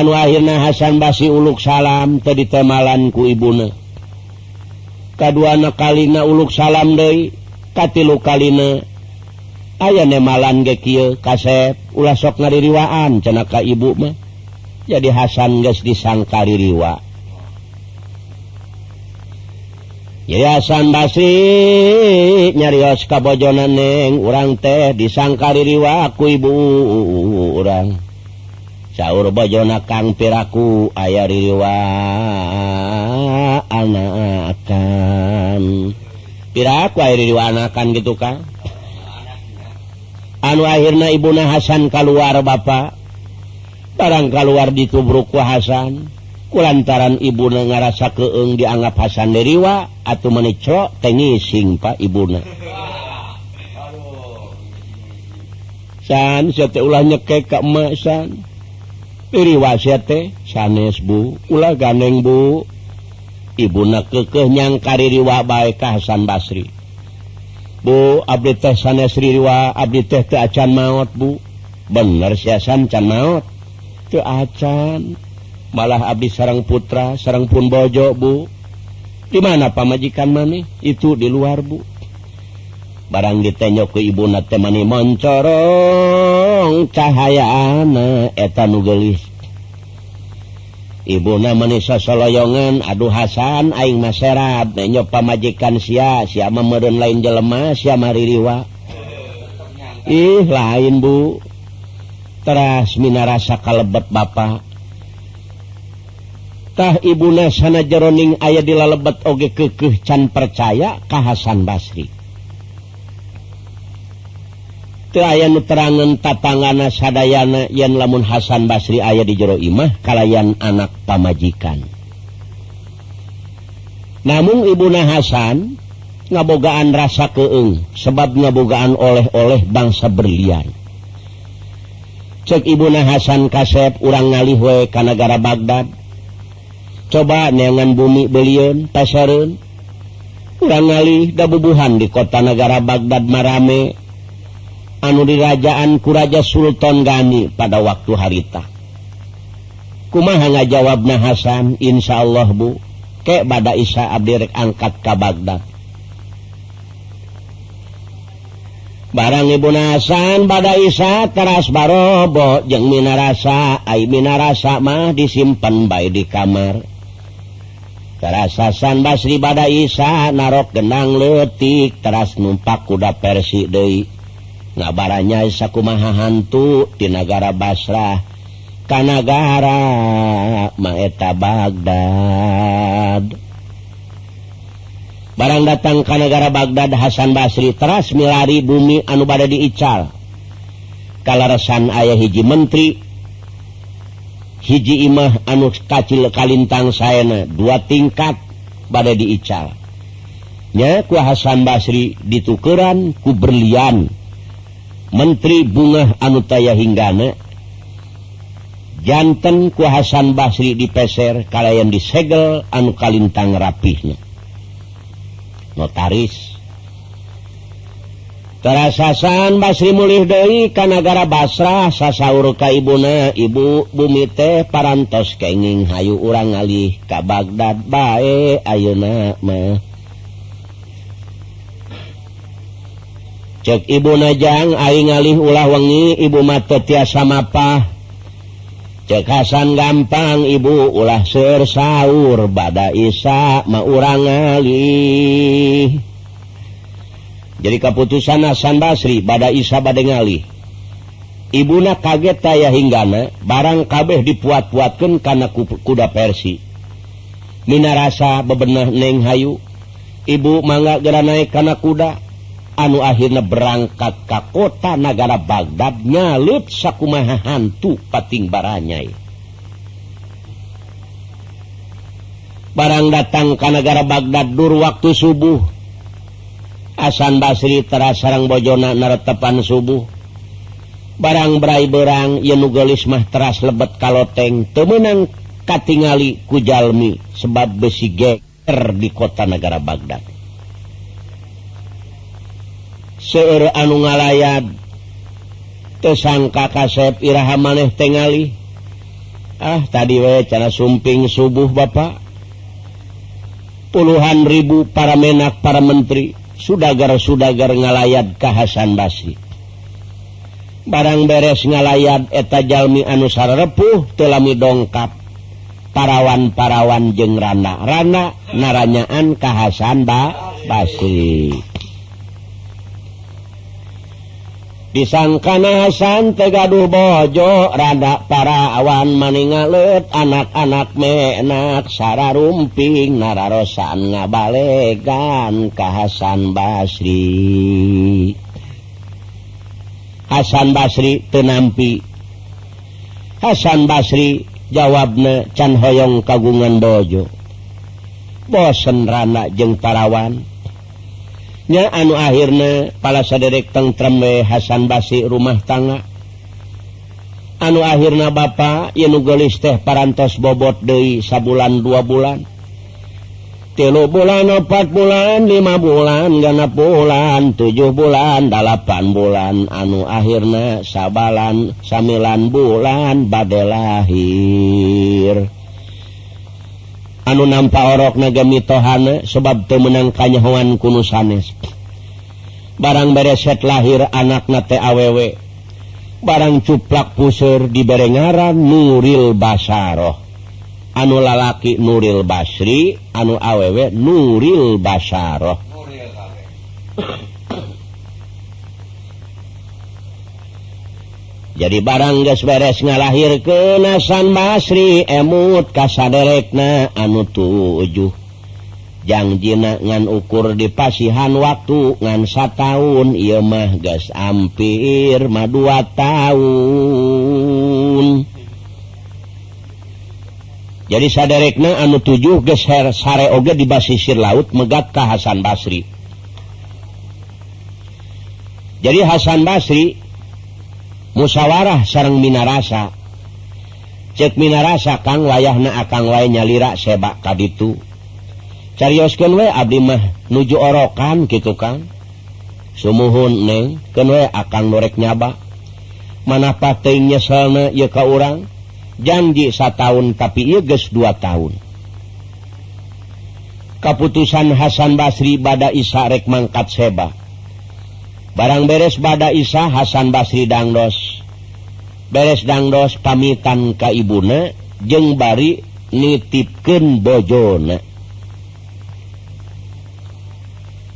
Anu akhirna Hasan Basri uluk salam teu ditemalan ku ibuna. Kaduana kalina uluk salam deui, katilu kalina aya nemalan ge kieu kasep ulah sok ngaririwaan cenah ka ibu mah. Jadi Hasan geus disangka ririwa. Jadi Hasan Basri nyarios ka bojona neng urang teh disangka ririwa ku ibu urang. Saur bojona Kang piraku aya ririwa anakan. Piraku aya ririwa anakan gitu Kang. Anu akhirna ibuna Hasan kaluar bapa. Barang kaluar ditubruk ku Hasan. Kulantaran ibuna ngarasa keung dianggap Hasan ririwa atuh meuni cok teh ngising Pak ibuna. San sia teh ulah nyekek ka emak san. Ririwa sia teh sanes bu, ulah ganeng bu. Ibuna keukeuh nyangka ririwa bae ka Hasan Basri. Bu, abdi teh sanes ririwa, abdi teh teu acan maot bu. Bener sia San can maot. Teu acan. Malah abdi sareng putra, sareng pun bojo bu. Di mana pamajikan maneh? Itu di luar bu. Barang ditenyok ke ibuna teh mani moncorong cahayana eta nu geulis. Ibuna mani sasoloyongan, aduh Hasan aing mah serab nenyok pamajikan sia, sia mah meureun lain jelema, sia mah ririwa. Ih lain bu. Teras minarasa kalebet bapa. Tah ibuna sana jeroning aya di lalebet oge keukeuh can percaya ka Hasan Basri. Teu aya nu terangan tatangana sadayana yen lamun Hasan Basri aya di jero imah kalayan anak pamajikan. Namun ibuna Hasan ngabogaan rasa keung sebab ngabogaan oleh-oleh bangsa berlian. Cek ibuna Hasan kasep urang ngalih we ka nagara Baghdad. Coba neangan bumi belieun pasareun. Urang ngalih da bubuhan di kota nagara Baghdad marame anu dirajaan ku Raja Sultan Gani pada waktu harita. Kumaha ngajawabna Hasan? Insyaallah bu, ke bada Isa abdi rek angkat ka Baghdad. Barang ibuna Hasan bada Isa teras barobo jeung minarasa, ai minarasa mah disimpen bae di kamar. Teras Hasan Basri bada Isa narok genang leutik teras numpak kuda Persi deui. Ngabaranya sakumaha hantu di nagara Basrah ka nagara maeta Baghdad. Barang datang ka nagara Baghdad Hasan Basri teras milari bumi anu bade diical. Kalaresan aya hiji menteri hiji imah anu kacil kalintang saena dua tingkat bade diical. Nya ku Hasan Basri ditukeran ku berlian. Menteri bungah anu taya hinggana janten ku Hasan Basri dipeser kalayan disegel anu kalintang rapihna. Notaris. Teras Hasan Basri mulih deui ka nagara Basrah sasaur ka ibuna, ibu bumi teh parantos kenging hayu urang ngalih ka Baghdad bae ayeuna mah. Cek ibuna jang aing ngalih ulah wengi ibu mah teu tiasa mapah. Cek Hasan gampang ibu ulah seur saur bada Isa mah urang ngalih. Jadi kaputusan Hasan Basri bada Isa bade ngalih. Ibuna kaget taya hinggana barang kabeh dipuat-puatkeun kana kuda Persi. Minarasa bebenah neng hayu. Ibu mangga geura naek kana kuda. Anu akhirna berangkat ka kota nagara Baghdad nyalut sakumaha hantu pating baranyai. Barang datang ka nagara Baghdad dur waktu subuh. Hasan Basri teras sareng bojona naretepan subuh. Barang berai berang yen nu geulis mah teras lebet ka loteng teu meunang katingali ku jalmi sebab besi geger di kota nagara Baghdad. Seueur anu ngalayad teu sangka kasep iraha maneh teh ngalih. Ah tadi we cara sumping subuh Bapak. Puluhan ribu para menak, para menteri, sudagar-sudagar ngalayat ka Hasan Basri. Barang beres ngalayat eta jalmi anu sararepuh teu lami dongkap. Parawan-parawan jeung rana-rana naranyaan ka Hasan Basri. Disangkana Hasan teu gaduh bojo, rada parawan maningaleut anak-anak menak sararumping nararosan ngabalegan ka Hasan Basri. Hasan Basri teu nampi. Hasan Basri jawabna can hoyong kagungan bojo. Bosen rana jeung parawan. Nya anu akhirna pala saderek tentrem we Hasan Basri rumah tangga. Anu akhirna bapa ieu nu geulis teh parantos bobot deui sabulan 2 bulan. 3 bulan, 4 bulan, 5 bulan, 6 bulan, 7 bulan, 8 bulan, anu akhirna sabalan 9 bulan bade lahir. Anu nampa orokna ge mitohana sebab teu meunang kanyahoan ku nu sanes. Barang bereset lahir anakna teh awewe. Barang cuplak puseur dibere ngaran Nuril Basaroh. Anu lalaki Nuril Basri, anu awewe Nuril Basaroh. Jadi barang geus beres ngalahirkeun Hasan Basri emut ka saderekna anu 7. Jangjina ngan ukur di pasihan waktu ngan sataun ieu mah geus ampir mah 2 tahun. Jadi saderekna anu 7 geus sare oge di basisir laut megat ka Hasan Basri. Jadi Hasan Basri musyawarah sareng minarasa. Cek minarasa kang wayahna akang wae nyalira sebak ka ditu. Carioskeun we abdi mah nuju orokan kitu Kang. Sumuhun neng keun we akang norek nyaba. Manapa teuing nyeselna ieu ka urang? Janji sataun tapi ieu geus 2 tahun. Kaputusan Hasan Basri bada Isa rek mangkat seba. Barang beres bada Isa Hasan Basri dangdos. Beres dangdos pamitan ka ibuna jeung bari nitipkeun bojona.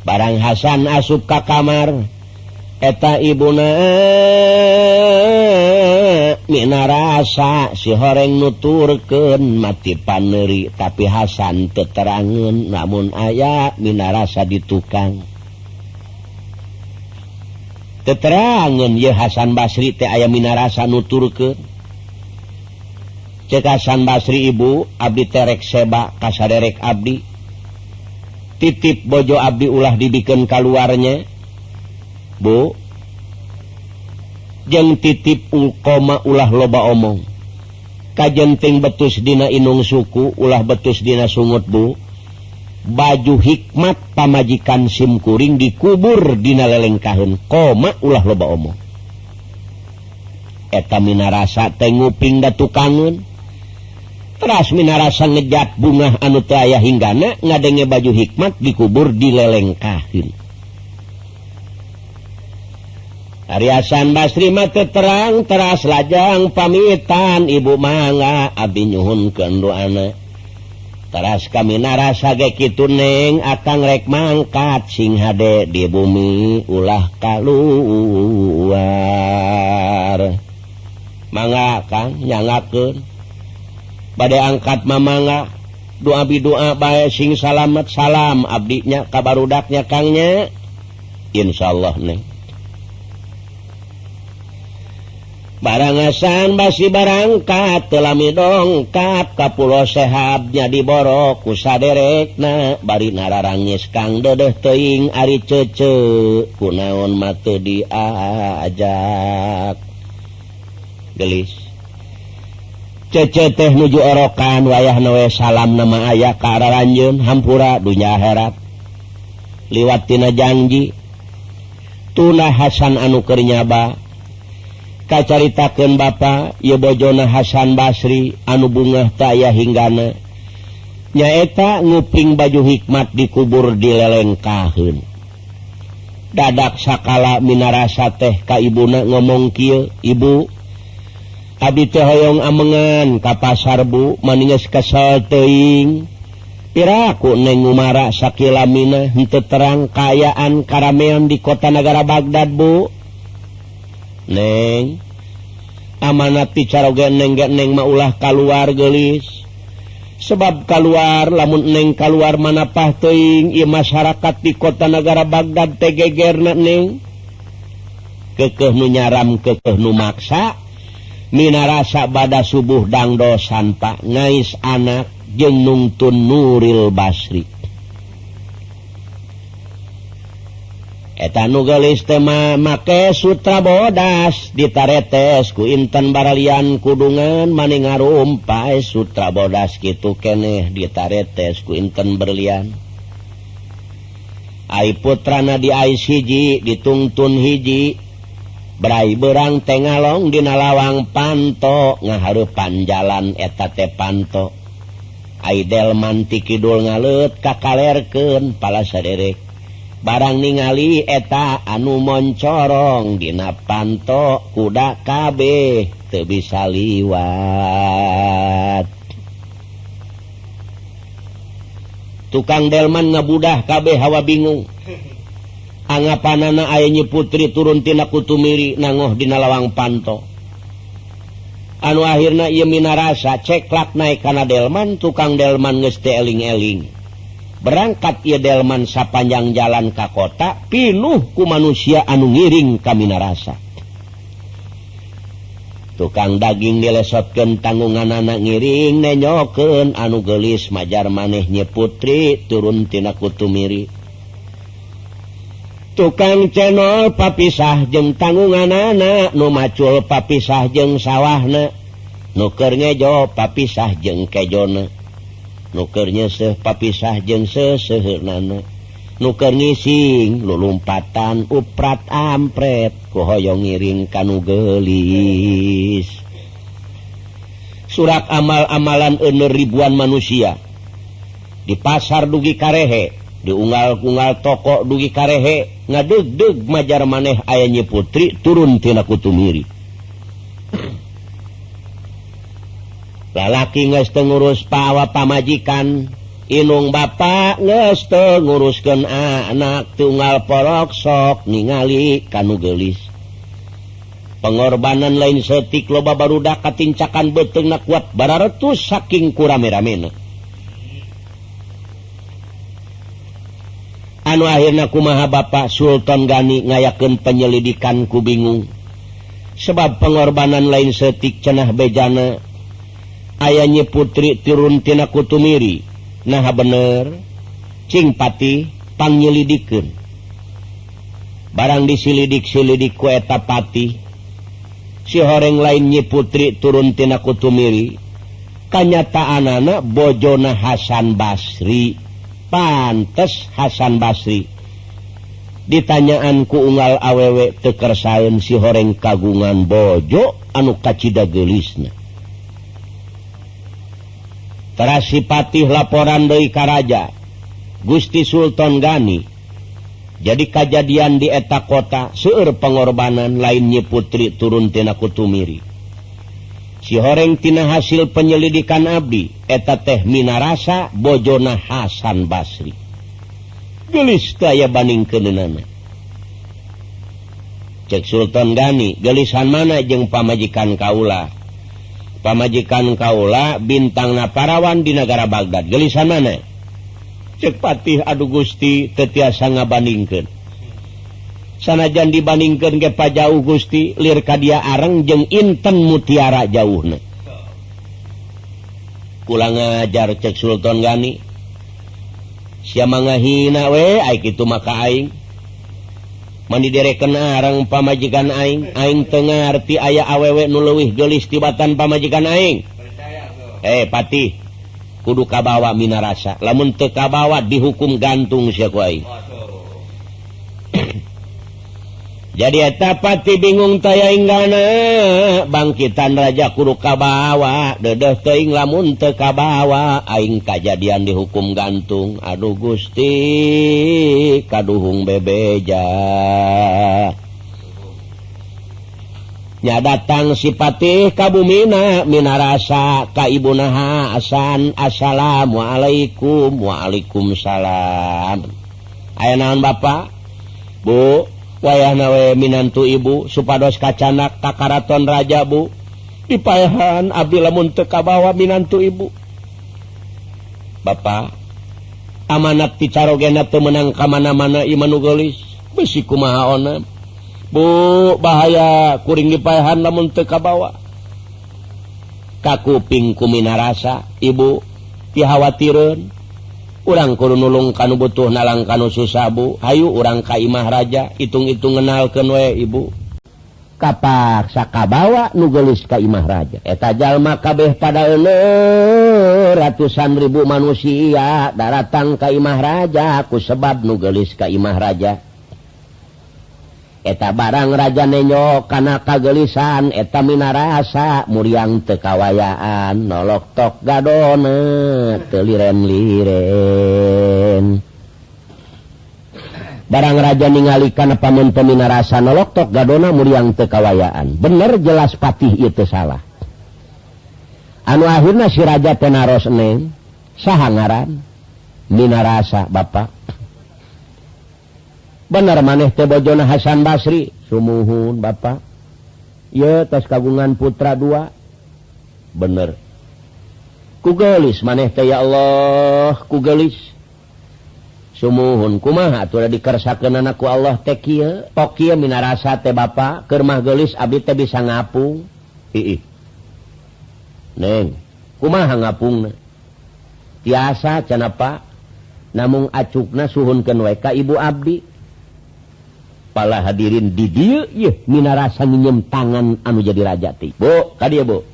Barang Hasan asup ka kamar eta ibuna minarasa si horeng nuturkeun mati paneuri tapi Hasan teu terangeun namun aya minarasa di tukang. Teterangan ye Hasan Basri teh aya minarasa nuturkeun. Cek Hasan Basri ibu abdi terek seba ka saderek abdi. Titip bojo abdi ulah dibikeun kaluarnya. Bu. Jeung titip koma ulah loba omong. Kajenting betus dina inung suku ulah betus dina sungut bu. Baju hikmat pamajikan simkuring dikubur dina lelengkaheun koma ulah loba omong. Eta minarasa teh nguping da tukangeun. Teras minarasa ngejat bungah anu teu aya hinggana ngadenge baju hikmat dikubur di lelengkaheun. Ari Hasan Basri mah teu terang teras lajang pamitan ibu mangga abdi nyuhunkeun doana. Teras kami narasa ge kitu neng akang rek mangkat sing hade di bumi ulah kaluar. Mangga kang nyangakeun. Bade angkat mamangga doa bi doa bae sing salamet salam abdinya ka barudaknya kangnya. Insyaallah neng. Barang Hasan Basri barangkat teu lami dongkap ka Pulo Sehabnya diborok ku saderekna bari nararangis kang deudeuh teuing ari cece kunaon mah teu diajak. Gelis. Cece teh nuju orokan wayahna we salam nama aya ka araranjeun hampura dunya akhirat. Liwat tina janji. Tuna Hasan anu keur nyaba. Kacaritakeun bapa ieu bojona Hasan Basri anu bungah teu aya hinggana. Nyaeta nguping baju hikmat dikubur di lelengkaheun. Dadak sakala minarasa teh ka ibuna ngomong kieu, "Ibu, abi teh hoyong amengan ka pasar bu, maninges kesel teuing." Piraku neng ngumara sakilamina henteu terang kaayaan karamean di kota negara Baghdad bu. Neng, amanat ti caroge neng ge neng mah ulah kaluar geulis. Sebab kaluar lamun neng kaluar manapah teuing ieu masyarakat di kota negara Baghdad teh gegerna neng. Keukeuh nu nyaram keukeuh nu maksa minarasa bada subuh dangdosan pak ngais anak jeung nungtun Nuril Basri. Eta nu geulis teh make sutra bodas ditaretes ku inten baralian kudungan maning ngarumpay sutra bodas kitu keneh ditaretes ku inten berlian. Ai putrana diais hiji ditungtun hiji berai berang teh ngalong dina lawang panto ngahareupan jalan eta teh panto. Ai delman ti kidul ngaleut kakalerkeun pala saderek. Barang ningali eta anu moncorong dina panto kuda kabeh teu bisa liwat. Tukang delman ngabudah kabeh hawa bingung. Anggapanana aya Nyi Putri turun tina kutumiri nangoh dina lawang panto. Anu akhirna ieu minarasa ceklak naik kana delman, tukang delman geus teu eling-eling. Berangkat ieu delman sapanjang jalan ka kota pinuh ku manusia anu ngiring ka minarasa. Tukang daging dilesotkeun tanggunganana ngiring nenyokeun anu geulis majar maneh Nyi Putri turun tina kutumiri. Tukang cenol papisah jeung tanggunganana, nu macul papisah jeung sawahna, nu keur ngejo papisah jeung kejona, nu keur nyeuseuh papisah jeung seuseuheunana, nu keur ngising lulumpatan uprat ampret ku hoyong ngiring ka nu geulis. Surak amal-amalan euneur ribuan manusia di pasar dugi karehe, diunggal-unggal toko dugi karehe, ngadeugdeug majar maneh aya Nyi Putri turun tina kutumiri. Lalaki geus teu ngurus pawa pamajikan, inung bapa geus teu nguruskeun anak, tunggal porok sok ningali kanu geulis. Pengorbanan lain setik loba barudak katincakan beuteungna kuat bararetus saking kurame-ramena. Anu akhirna kumaha Bapak Sultan Gani ngayakeun penyelidikan ku bingung. Sebab pengorbanan lain setik cenah bejana aya Nyi Putri turun tina kutumiri. Nah bener cing patih pangyelidikeun. Barang disilidik-silidik ku eta patih si horeng lain Nyi Putri turun tina kutumiri. Kanyataanana bojona Hasan Basri. Pantes Hasan Basri ditanyaan ku unggal awewe teu kersaeun si horeng kagungan bojo anu kacida geulisna. Teras si patih laporan deui ka raja Gusti Sultan Gani. Jadi kajadian di eta kota seueur pengorbanan lain Nyi Putri turun tina kutumiri. Si horeng tina hasil penyelidikan abdi eta teh minarasa bojona Hasan Basri. Geulis teu aya bandingkeunana. Cek Sultan Gani, geulisan mana jeung pamajikan kaula? Pamajikan kaula bintangna parawan di negara Baghdad. Geulisan mana? Cek patih aduh Gusti teu tiasa ngabandingkeun. Sanajan dibandingkeun ge pajauh Gusti lir ka dia areng jeung inten mutiara jauhna. Kula ngajar cek Sultan Gani. Sia mangahina we ai kitu maka aing. Mani direken areng pamajikan aing, aing teu ngarti aya awewe nu leuwih geulis tibatan pamajikan aing. Patih kudu kabawa minarasa. Lamun teu kabawa dihukum gantung sia ku aing. Jadi eta pati bingung taya inggana bangkitan raja kudu kabawa dedeh teuing lamun teu kabawa aing kajadian dihukum gantung aduh Gusti kaduhung bebeja. Nya datang si patih ka bumina minarasa ka ibuna Hasan assalamualaikum waalaikumsalam. Aya naon Bapak? Bu, wayahna we minantu ibu supados kacanak ka karaton raja bu. Dipaehan abdi lamun teu kabawa minantu ibu. Bapak, amanat ti carogena teu meunang ka mana-mana ieu mah nu geulis. Beusi kumaha onam. Bu, bahaya kuring dipaehan lamun teu kabawa. Kakuping ku minarasa ibu dihawatireun. Urang kudu nulung kanu butuh nalang kanu susah bu. Hayu urang ka imah raja hitung-hitung ngenalkeun we ibu. Kapaksa kabawa nu geulis ka imah raja. Eta jalma kabeh pada euleuh ratusan ribu manusia daratang ka imah raja ku sebab nu geulis ka imah raja. Eta barang raja nenyo kana kagelisan eta minarasa muriang teu kawayaan nolok tok gadona teu liren-liren. Barang raja ningali kana pamun minarasa nolok tok gadona muriang teu kawayaan. Bener jelas patih ieu teu salah. Anu akhirna si raja teh naros neng saha ngaran minarasa bapak. Bener maneh teh bojona Hasan Basri sumuhun bapak. Ieu tos kagungan putra dua. Bener. Ku geulis maneh teh ya Allah, ku geulis. Sumuhun kumaha atuh da dikersakeunana ku Allah teh kieu. Tok kieu minarasa teh bapak keur mah geulis abdi teh bisa ngapung. Iih. Neng, kumaha ngapungna? Tiasa cenah Pak. Namung acukna suhunkeun we ka ibu abdi. Pala hadirin di dieu yeuh minarasa nginjem tangan anu jadi raja teh. Bu, ka dieu Bu.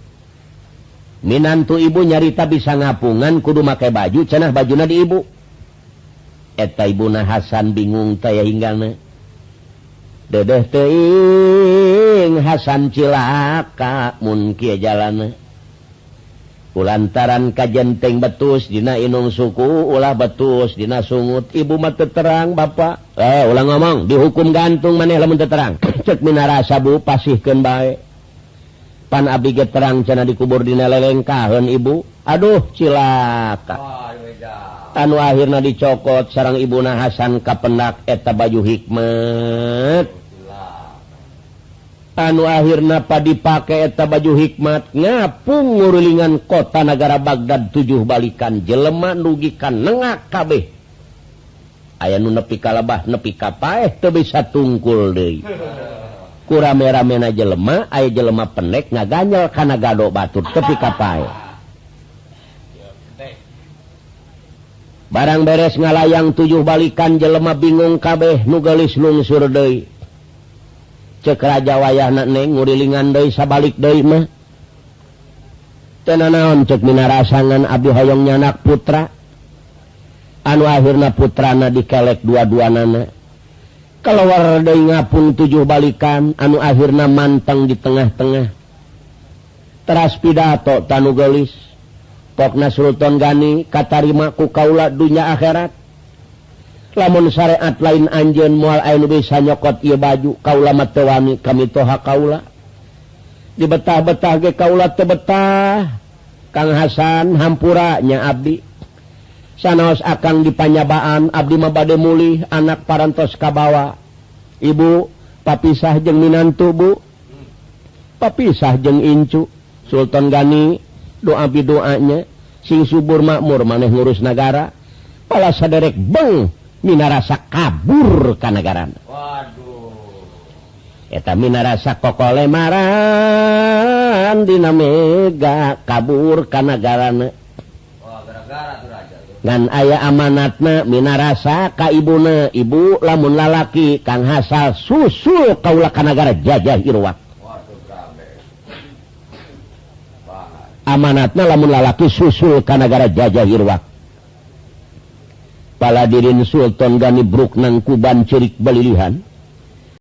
Minantu ibu nyarita bisa ngapungan kudu make baju cenah bajuna di ibu. Eta ibuna Hasan bingung teh hinggalna. Dedeh teuing Hasan cilaka mun kieu jalanna. Kulantaran kajenteng betus dina inung suku ulah betus dina sungut ibu mah teu terang bapak. Ulah ngomong dihukum gantung maneh lamun teu terang. Cek minarasa bu pasihkeun bae. Pan abdi ge terang cenah dikubur dina lelengkaheun ibu. Aduh cilaka. Anu akhirna dicokot sareng ibuna Hasan kapendak eta baju hikmat. Anu akhirna padipake eta baju hikmat ngapung ngurulingan kota nagara Baghdad 7 balikan jelema nugikan nengak kabeh. Aya nu nepi ka lebah nepi ka paeh teu bisa tungkul deui. Ku rame-ramena jelema aya jelema pendek ngaganyel kana gado batur tepi ka paeh. Barang beres ngalayang 7 balikan jelema bingung kabeh nu geulis lungsur deui. Cek raja wayahna neng ngurilingan deui sabalik deui mah. Teu nanaon cek minarasangan abdi hoyong nyanak putra. Anu akhirna putrana dikelek dua-duanana. Keluar deui ngapung 7 balikan anu akhirna manteng di tengah-tengah. Teras pidato tanu geulis. Pokna Sultan Gani katarima ku kaula dunya akhirat. Lamun syariat lain anjeun moal aya nu bisa nyokot ieu baju kaula mah teu wani kami toha kaula. Dibetah-betah ge kaula teu betah. Kang Hasan hampura nya abdi. Sanaos akang dipanyabaan abdi mah bade mulih anak parantos kabawa. Ibu papisah jeung minantu bu. Papisah jeung incu. Sultan Gani doa bidoanya sing subur makmur maneh ngurus nagara. Pala saderek beng minarasa kabur ka nagarana. Waduh. Eta minarasa kokolemaran dina mega kabur ka nagarana. Wah, gara-gara tuh raja tuh. Ngan aya amanatna minarasa ka ibuna, ibu lamun lalaki Kang Hasan susul kaula ka nagara jajah Irwak. Waduh, rame. Amanatna lamun lalaki susul ka nagara jajah Irwak. Paladirin Sultan Gani bruk nang kuban cerik balilihan.